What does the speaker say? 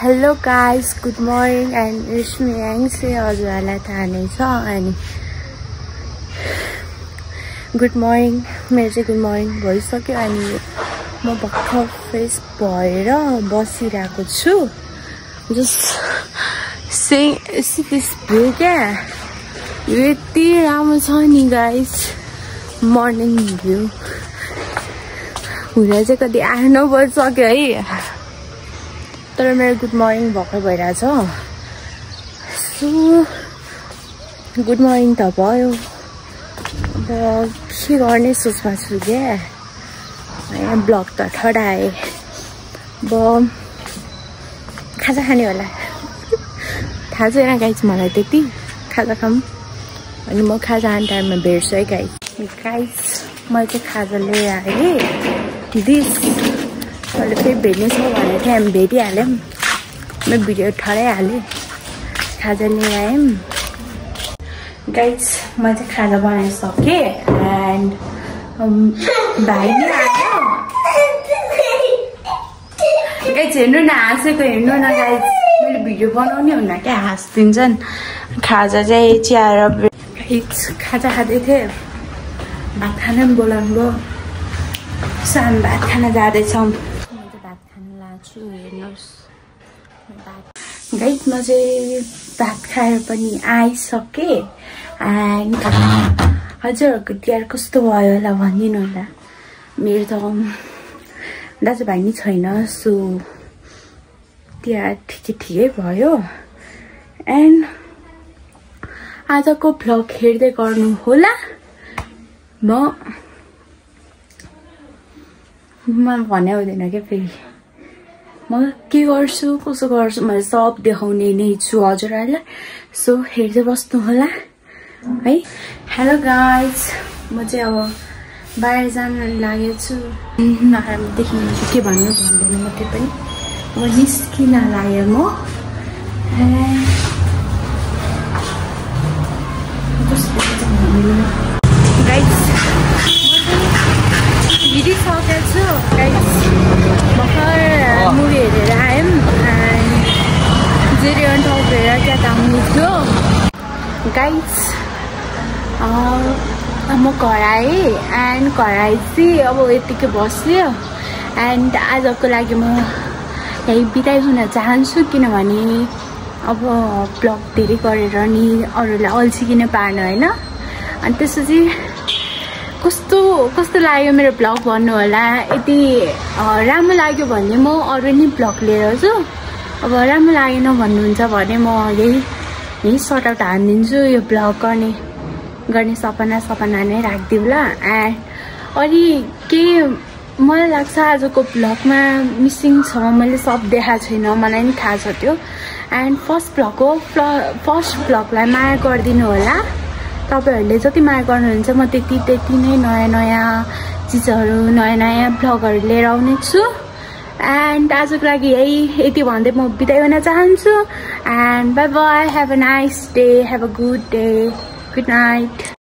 Hello guys, good morning and it's me Angse हजुरहरुलाई थाहा नै छ अनि good morning मेरो चाहिँ good morning भइसक्यो अनि म भर्खर फ्रेश भएर बसिरहेको छु just see this view क्या यति राम्रो छ नि guys morning view हुन चाहिँ कति 8-9 बजिसक्यो है तर मेरो गुड मर्निङ भर्खर भइरहेछ सो गुड मर्निङ त भयो अब के गर्ने सोचमा छु क्या यहाँ ब्लग त ठडाए अब खाजा खाने होला थाहा छैन गाइस मलाई त्यति खाजा खाऊँ अनि म खाजा खाने टाइममा भेट्छु है गाइस मैले चाहिँ खाजा लिएर आएँ दिदी मैले फेरि भेट्ने छ भनेर चाहिँ हामी भेटिहाल्यौँ म भिडियो ठडाइहालेँ खाजा लिएर आयौँ गाइस म चाहिँ खाजा बनाइसकेँ एन्ड भाइ नै आयो गाइस हेर्नु न हाँसेको हेर्नु न गाइस मैले भिडियो बनाउने हुन्न क्या हाँसिदिन्छन् खाजा चाहिँ चियाएर गाइस खाजा खाँदै थिएँ भात खान पनि बोलाउनु भयो सो हामी भात खान जाँदैछौँ गाइस म चाहिँ भात खाएर पनि आइसकेँ एन्ड हजुरहरूको तिहार कस्तो भयो होला भनिदिनु होला मेरो त दाजुभाइ नि छैन सो तिहार ठिकै भयो एन्ड आजको भ्लग हेर्दै गर्नु होला म भने हुँदैन क्या फेरि म के गर्छु कसो गर्छु मैले सब देखाउने नै छु हजुरहरूलाई सो हेर्दै बस्नु होला है हेलो गाइज म चाहिँ अब बाहिर जान लागेको छु नराम्रो देखिन्छ के भन्नु भन्दैन मात्रै पनि अब निस्किन लाग्यो म गाइज हिँडिसकेको छु गाइज भर्खर मुभी हेरेर आयौँ जेरी अन टप हेरेर क्या ताम्नु थियो गाइज म घर आएँ एन्ड घर आएपछि अब यतिकै बस्यो एन्ड आजको लागि म यही बिदाइ हुन चाहन्छु किनभने अब ब्लग धेरै गरेर नि अरूलाई अल्छी किन पार्नु होइन अनि त्यसपछि कस्तो लाग्यो मेरो ब्लग भन्नु होला यदि राम्रो लाग्यो भने म अरू नि ब्लग लिएर आउँछु अब राम्रो लागेन भन्नुहुन्छ भने म यही सर्ट आउट हानिदिन्छु यो ब्लग गर्ने सपना नै राखिदिउँला एन्ड अनि के मलाई लाग्छ आजको ब्लगमा मिसिङ छ मैले सब देखाएको छैन मलाई नि थाहा छ त्यो एन्ड फर्स्ट ब्लगलाई माया गरिदिनु होला तपाईहरुले जति माया गर्नुहुन्छ म त्यति नै नयाँ चिजहरू नयाँ ब्लगहरू लिएर आउने छु एन्ड आजको लागि यति भन्दै म बिदाइ हुन चाहन्छु and bye bye have a nice day have a good day good night